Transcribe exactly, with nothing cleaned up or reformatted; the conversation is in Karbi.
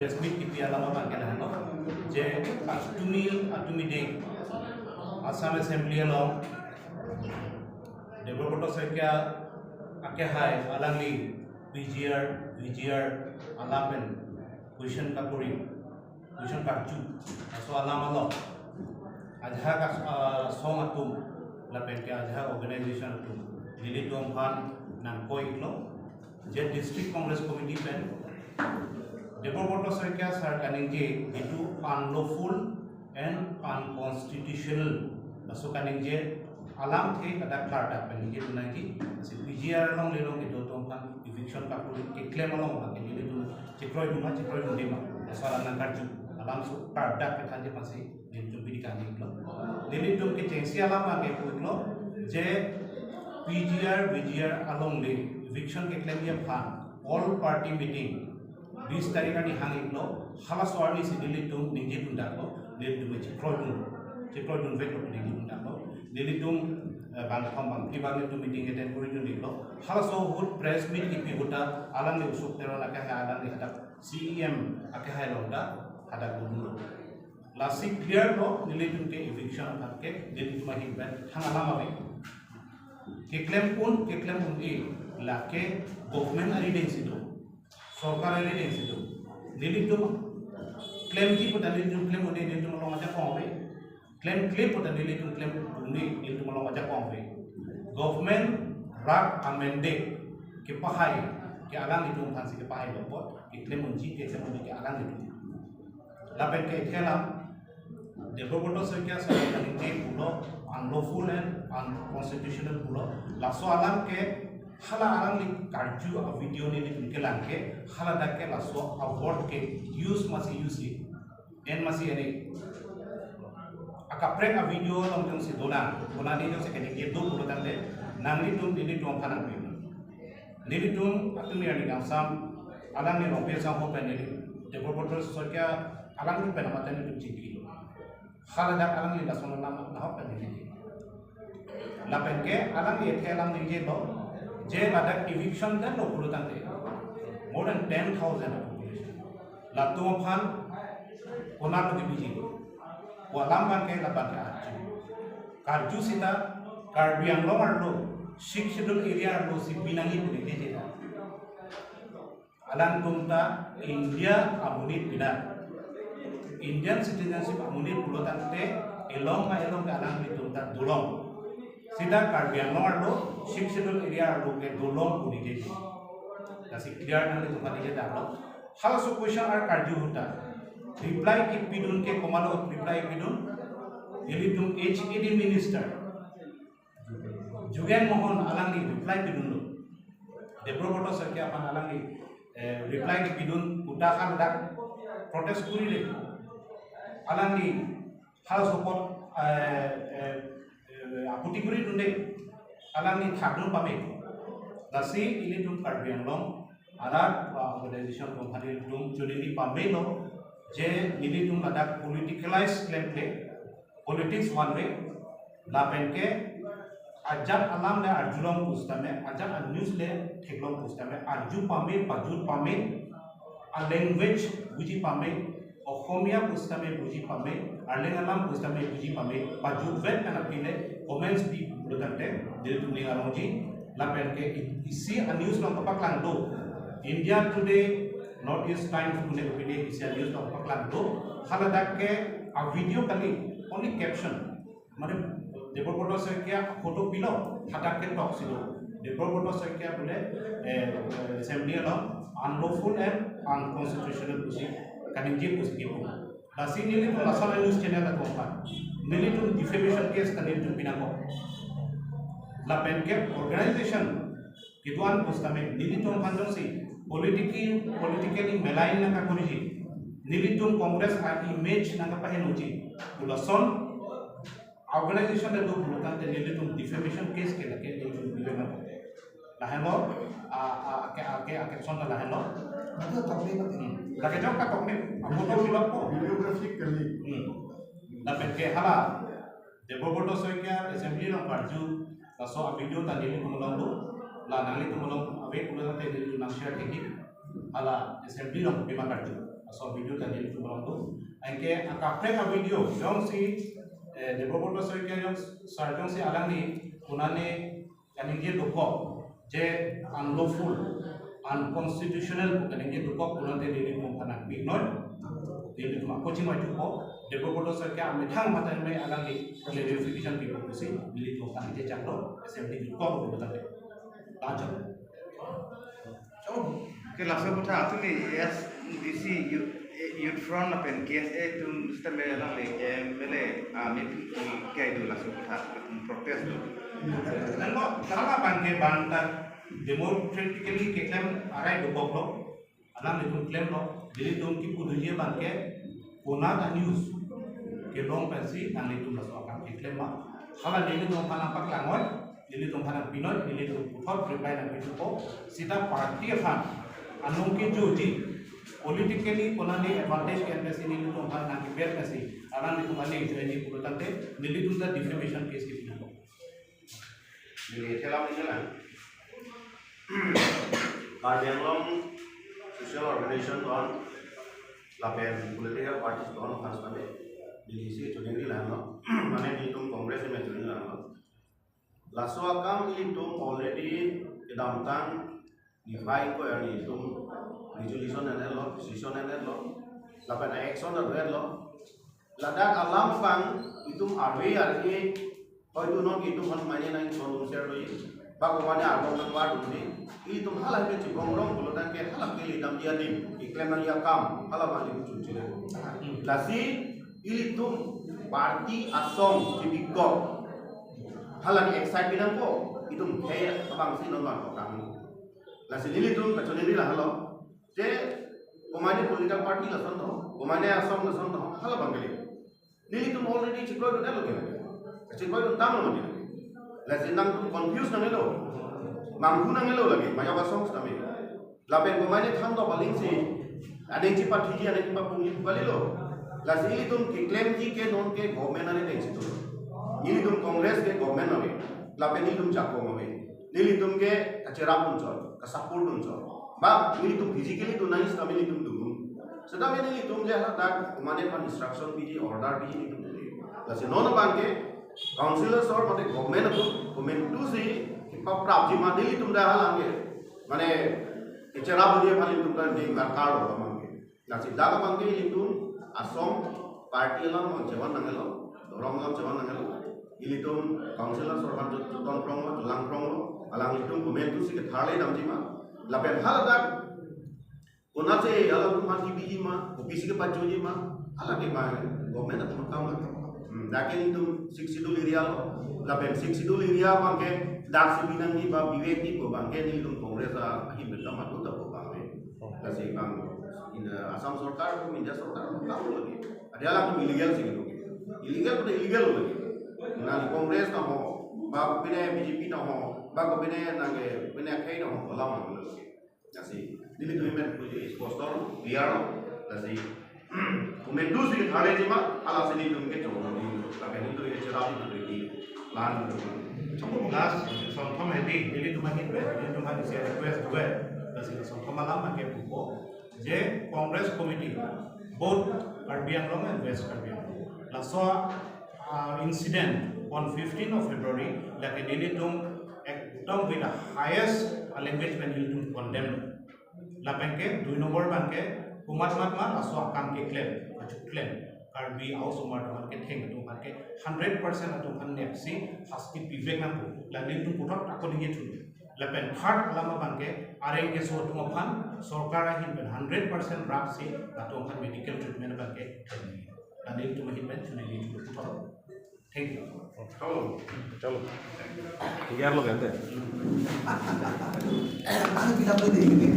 Press meet kipi alam abang ke lahenlo, je patumi atumi dei Assam Assembly along Debabrata Saikia akehai alangli P G R, V G R alam pen question kakuri, question karju, laso alam along ajahak as-, ah, song atum lapen ke ajahak organization atum nelitum aphan nangkoi-iklo, je District Congress Committee pen Debabrata Saikia sir kaningje jitu unlawful and unconstitutional, laso kaningje alamthe ladak klardak pen ningje tu nangji. Si P G R along le along kedo atum aphan eviction kakuri keklem along abang ke nelitum chekroidun ma chekroidunde ma, laso alam nangkarju, alam so klardak pen thanji aphansi nelitum pini kaninglo. Nelitum kechengsi alam abang ke pu-iklo, je P G R, V G R along le eviction keklemji aphan all party meeting bis tarik arni hang-iklo, halaso arnisi nelitum ningje dundaklo, nelitum chekroidun, chekroidunveklo ningje dundaklo. Nelitum, eh, bangkethom bangphli abang nelitum meeting attend koridundaklo. Halaso ahut press meet kipi ahut ta alangli Ashok Teron akehai alangli hadak C E M akehai along ta hadak dodunlo. Lasi clear lo, nelitum ke eviction aphan ke nelitum ahin pen thang alam ave. Keklem un, keklem un-e, lake government ari dengsi do, sorkar ari dengsi do. Nelitum klemji pu ta nelitum klem un-e, nelitum along ajakong ave. Klemkle pu ta nelitum klem un-e, nelitum along ajakong ave. Government rat amende kepahai ke alanglitum aphansi kepahailo apot, keklem unji, keklem un-e ke alanglitum. Lapen ke thelang, Debabrata Saikia sir kaningje pulo, unlawful and unconstitutional pulo. Laso alam ke hala alangli karju avideo nelitum kelang ke, haladak ke laso award ke use masi use-e, en masi en-e. Akaprek avideo along jongsi dolang, konane jongsi kaningje do pulo tangte, nanglitum nelitum aphan nangpi. Nelitum atumi arni kangsam, alangli Rongpi asangho pen neli, Debabrata Saikia alangli pen amat nelitum chingkilo. Haladak alangli lason alam nahok pen neli. Lapen ke alangli ethe alam ningjelo, je ladak eviction damlo pulo tangte, more than ten thousand population. Latum aphan konatlo kepiji? Pu alam abang ke labang ke arju. Karju seta Karbi Anglong arlo, Sixth Schedule area arlo si pinangji pu ningje seta, alangtum ta India amonit pinar, Indian citizenship amonit pulo tangte, elong ma elong ke alanglitum ta dolong. Seta Karbi Anglong arlo, Sixth Schedule area arlo ke dolong pu ningje. Lasi clear nanglitum aphan ningje damlo. Halaso question ar karju ahut ta reply kepidun ke komatlo reply pidun? Nelitum H A D minister Jugen Mohan alangli reply pidunlo. Debabrata Saikia aphan alangli, eh, reply kepidun, kuta haladak protest korire. Alangli halaso apot, eh, eh, eh, aputi koridunde, alangli thakdun pame. Lasi ilitum Karbi Anglong arat, ah, organization company ilitum choningri pamelo, je nelitum ladak politicalize klemkle, politics one way, lapen ke ajat alam le arjulong pusitame, ajat a-news le theklong pusitame, arju pame, pajut pame, a-language buji pame, Oxomiya pusitame buji pame, Arleng alam pusitame buji pame, pajutvet pen aphi le comments pi pulo tangte, nelitum ning arongji, lapen ke i-, isi a-news along kapaklang do. India Today, North East Times pu ne kopine isi a-news along kapaklang do. Haladak ke a-video kali, only caption. Mane Debabrata Saikia photo pilo, hadak ke toksi do. Debabrata Saikia pule, eh, assembly along unlawful and unconstitutional pusi kaningje pusi kipu. Lasi nelitum lason a-news channel atum aphan nelitum defamation case ta nelitum pinangkok. Lapen ke organization kedo-an pusitame nelitum aphan jongsi politically, politically malign nangkakoriji, nelitum Congress a-image nangkapahenoji pu lason organization le do pulo tangte nelitum defamation case ke lake nelitum bilang nangkok. Lahenlo, a, a, ake, ake, ake son ta lahenlo. Mati tokme, mati. Hmm. Lake jok ta tokme, a photo pilo po. Videography kali. Hmm. Lapen ke hala Debabrata Saikia assembly along karju, laso a-video ta nelitum along do, la nanglitum along ave pulo tangte nelitum nang-share thekji, hala assembly along pima karju. So video ta nelitum along do. Anke akaprek a video jongsi, eh, Debabrata Saikia jong sar jongsi alangli konane kaningje dokok je unlawful, unconstitutional pu kaningje dokok pulote nelitum aphan nangpinoi. Nelitum ako chimai thupo, Debabrata Saikia amethang mate me alangli clarification pipo pusi nelitum aphan nangchechaklo, assembly jut kok pulote. Lachon. Ke laso kotha tumi A S D C Youth, Youth Front lapen K S A atum sitame alangli M L A, ah, meeting ke do laso kotha atum protest do. Nanglo, hala abangke bangta democratically keklem arai dokoklo. Alanglitum klemlo, nelitum kipu doji abangke konat a-news kelong pensi nanglitum laso akam keklem ma. Hala nelitum aphan nangpaklangoi, nelitum aphan nangpinoi, nelitum puthot reply nangpi thupo, seta party aphan anong kejoji, politically konane advantage ke-en pensi nelitum aphan nangkeber pensi alanglitum aneng join ji pulo tangte nelitum ta defamation case kepi nangpo. Neli thelam ni lang. Karbi Anglong social organization atum lapen political parties atum aphan sitame neli isi choningri lang lo. Mane nelitum Congress me choningri lang lo. Laso akam nelitum already kedamtang niphai ingkoi arni itum resolution en-et lo, decision en-et lo, lapen action ta do-et lo. Ladak alam abang itum arve arve hoito non itum aphan mane nang son dun ser lo, ba komane arbong nangvardunde, itum hala ke chibong rong pulo tangte hala ke lidam dia dim, keklem nangji akam hala abang itum chunchile. Lasi ilitum party asong chibikok hala ke excite pinangpo, itum khei abangsi non mar kotang. Lasi nelitum kachoningri lang lo. Je komane political party lason do, komane asong lason do, hala abang kali. Nelitum already chikroidun-et lo ke. Chikroidun tanglo ke. Lasi nangtum confuse nanglo. Manghu nanglo lagi, majok asong sitame. Lapen komane thangdok aling si, aneng chepathiji, aneng chepapungji pu kalilo. Lasi ilitum keklemji ke non ke government arni deng situ. Nelitum Congress ke government ave. Lapen nelitum jakong ave. Nelitum ke kacherap dun chot, ka-support dun chot. Ba, nelitum physically dun nangji sitame nelitum dun. Sitame nelitum je hadak komane aphan instruction piji, order piji nelitum dun. Lasi non abangke councillor sor mate government atum komantu si kepaprapji ma nelitum dak halang ke. Mane kecherap dia aphan nelitum ta deng darkar lo abangke. Lasi dak abangke ilitum asong party alam abang chevan nanglo, dhorom alam chevan nanglo. Ilitum councillor sor aphan chot-, choton prong lo, cholang prong lo, alanglitum komantu si ketharle damji ma. Lapen haladak konatsi alangtum aphan kebiji ma, kopisi kepachoji ma, hala ke ba government atum akam lo. Hmm, dak ke ilitum Sixth Schedule area lo, lapen Sixth Schedule area abangke dak si binangji ba bivek di ko abangke nelitum Congress ahin benda matu ta ko abangke. Lasi bang, in, eh, Assam sorkar ko India sorkar ko kamu lagi. Ada alam tu illegal sih gitu. Illegal tu illegal lagi. Nang Congress ta ho, ba kopine B J P ta ho, ba kopine nang ke, kopine akhai ta ho, alam lagi. Lasi nelitum men puji sponsor, biar lasi. Komantu si ketharleji ma, hala si nelitum ke chong. Tapi nelitum ke cherap itu lagi. Lan. Last, son thom hedi, nelitum ahin pen, nelitum ahin isi request do-et, lasi son thom alam abangke pupo, je Congress Committee, both Karbi Anglong and West Karbi Anglong, laso, ah, incident on fifteenth of February, lake nelitum ekdom with the highest language pen nelitum condemn lo. Lapen ke dui nombor abangke, komat mat ma laso akam keklem, kachoklem, Karbi a-osomar atum aphan ketheng atum aphan ke hundred percent atum aphan nepsi sasti pivek nangpo. La nelitum puthot ako ningje thu. Lapen third alam abangke, areng keso atum aphan sorkar ahin pen hundred percent rapsi latum aphan medical treatment abangke. La nelitum ahin pen choningje thu puthot. Thank you. Chalo. Chalo. Tiga lo kan? Ano kita pwede ini?